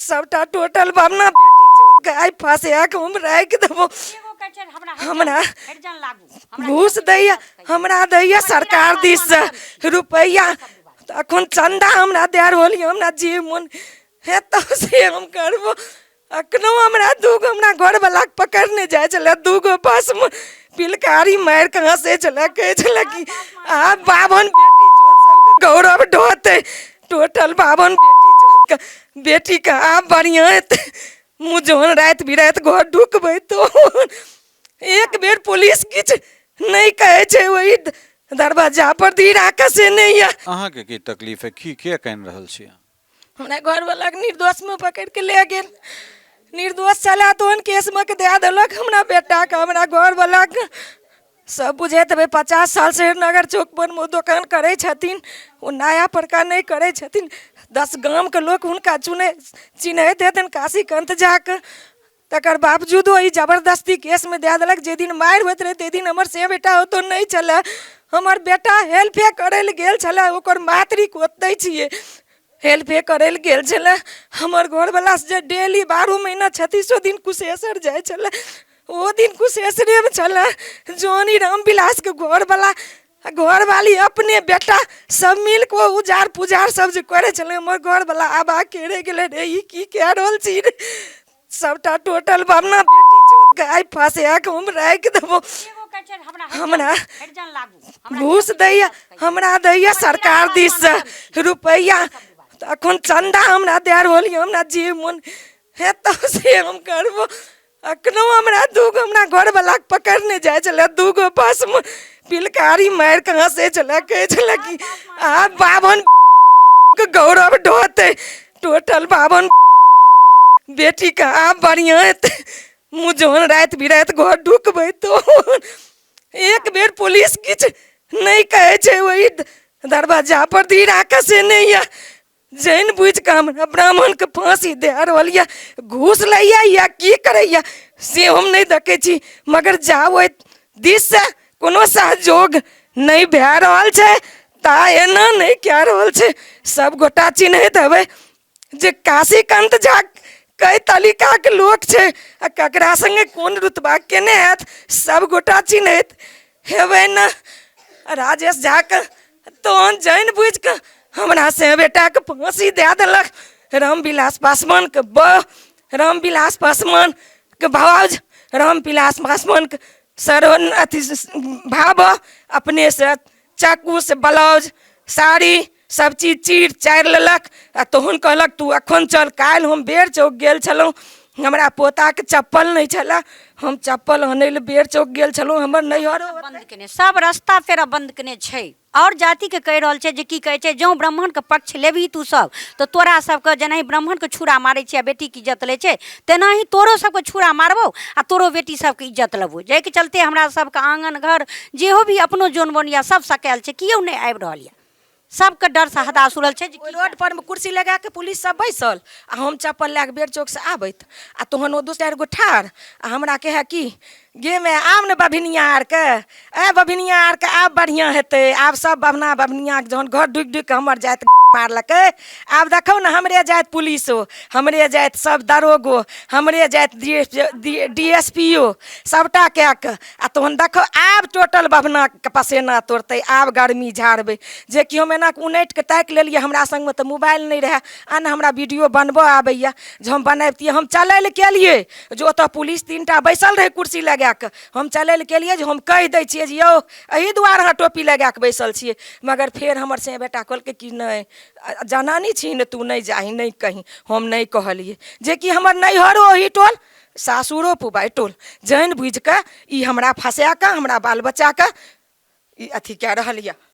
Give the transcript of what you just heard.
सबटा टोटल बाबना बेटी चोत के आइ फंसा के हम राखि देबो। हमरा घूस दैया, हमरा दैया सरकार दिससँ रुपैआ। तऽ अखन चन्दा हमरा दए रहल यऽ, हमरा जे मोन हेतौ से हम करबो। अखनो हमरा दूगो हमरा घरवलाके पकड़ने जाइ छलै, दूगो बसमे पिलकारी मारि कऽ हँसै छलै, कहै छलै कि आब बाभन बेटी चोत सबके गौरव ढोतै, टोटल बाभन बेटी चोतके बेटीके आब बढ़िआँ हेतै। मुँह जहन राति बिराति घर ढुकबै तहन एक बेर पुलिस किछु नहि कहै छै, ओहि दरवाजा पर धीरा कसे नहि यऽ। अहाँके की तकलीफ है? की किया कानि रहल छी अहाँ? हमरा घरवलाके निर्दोषमे पकड़िके लए गेल, निर्दोष छलै तहन केसमे के दए देलक हमरा बेटाके, हमरा घरवलाके। सब बुझैत हेबै, 50 सालसँ नगर चौक पर मे ओ दोकान करै छथिन, ओ नया परका नहि करै छथिन। 10 गामके लोक हुनका चुनै चिन्हैत हेतनि काशीकान्त झाके, तकर बावजूदो ई जबरदस्ती केसमे दए देलक। जाहि दिन मारि होइत रहै ताहि दिन हमर से बेटा ओतऽ नहि छलै। हमर बेटा हेल्पे करै लए गेल छलै, ओकर मातृक ओतहि छियै, हेल्पे करै लए गेल छलै। हमर घरवला जे डेली 12 महीना 36 दिन कुशेश्वर जाइ छलै, ओ दिन कुशेश्वरेमे छलै। जहन ई रामविलासके घरवला घरवाली अपने बेटा सब मिल कऽ उजार पुजार सब जे करै छलै, हमर घरवला आबा केरे गेलै, रे ई की कए रहल छी रे? सबटा टोटल बाबना बेटी चोत के आइ फंसा के हम राखि देबो। हमरा घूस दैया, हमरा दैया सरकार दिससँ रुपैआ। तऽ अखन चन्दा हमरा दए रहल यऽ, हमरा जे मोन हेतौ से हम करबो। अखनो हमरा दूगो हमरा घरवलाके पकड़ने जाइ छलै, दूगो बसमे पिलकारी मारि कऽ हँसै छलै, कहै छलै कि आब बाभन के गौरव ढोतै, टोटल बाभन बेटीके आब बढ़िआँ हेतै। मुँह जहन राति बिराति घर ढुकबै तहन एक बेर पुलिस किछु नहि कहै छै, ओहि दरवाजा पर धीरा कसे नहि यऽ। जानि बुझि कऽ हमरा ब्राह्मणके फाँसी दए रहल यऽ, घूस लैया या की करैया से हम नहि देखै छी, मगर जा ओहि दिससँ कोनो सहयोग नहि भए रहल छै ता एना नहि कए रहल छै। सब गोटा चिन्हैत हेबै जे काशीकान्त झा कै तरीकाके लोक छै आ ककरा सङ्गे कोन रुतबा केने हैत, सब गोटा चिन्हैत हेबै ने। राजेश झाके तहन जानि बुझि कऽ हमरा से बेटाके फाँसी दए देलक। रामविलास पासवानके बह, रामविलास पासवानके भाउज, रामविलास पासवानके सर अथी भाव अपनेसँ चाकूसँ ब्लाउज साड़ी सब चीज चीर चारि लेलक आ तहन कहलक तू एखन चल। काल्हि हम बेर चौक गेल छलहुँ, हमरा पोताके चप्पल नहि छलए, हम चप्पल आनै लए बेर चौक गेल छलहुँ। हमर नैहरो बन्द केने, सब रस्ता फेर बन्द केने छै। आओर जातिके कहि रहल छै जे की कहै छै, जँ ब्राह्मणके पक्ष लेबही तू सब तऽ तोरा सबके जेनाहि ब्राह्मणके छुरा मारै छै आ बेटीके इज्जत लै छै, तेनाही तोरो सबके छुरा मारबौ आ तोरो बेटी सबके इज्जत लेबौ। जाहिके चलते हमरा सबके आङ्गन घर जेहो भी अपनो जन बोन यऽ सब सकायल छै, केओ नहि आबि रहल यऽ, सबके डरसँ हदास उड़ल छै। ओहि रोड पर मे कुर्सी लगा के पुलिस सब बैसल आ हम चप्पल लए के बेर चौक से आबैत आ तहन ओ दू चारि गो ठाढ़ आ हमरा कहए कि गे माय आब ने बभिनिया आरके, ए बभिनिया आरके आब बढ़िआँ हेतै, आब सब बभना बभनियाके जहन घर ढुकि ढुकि कऽ हमर जाति मारलकै, आब देखौ ने हमरे जाति पुलिसो, हमरे जाति सब दरोगो, हमरे जाति डी एस पी ओ सबटा कए कऽ आ तहन देखो आब टोटल बभनाके पसेना तोड़तै, आब गर्मी झाड़बै। जेकि हम एना कऽ उनटि कऽ ताकि लेलियै, हमरा सङ्गमे तऽ मोबाइल नहि रहए आ ने हमरा वीडियो बनबऽ आबैए जे हम बनबितियै। हम चलै लए केलियै जे ओतऽ पुलिस 3टा बैसल रहै कुर्सी लगा कऽ, हम चलै लए केलियै जे हम कहि दै छियै जे यौ एहि दुआरे अहाँ टोपी लगा कऽ बैसल छियै, मगर फेर हमर से बेटा कहलकै कि नहि जनानी छी ने तू, नहि जाही, नहि कही। हम नहि कहलियै, जेकि हमर नैहरो ओही टोल, सासुरो पुबाइ टोल, जानि बुझि कऽ ई हमरा फँसा कऽ हमरा बाल बच्चाके ई अथी कए रहल यऽ।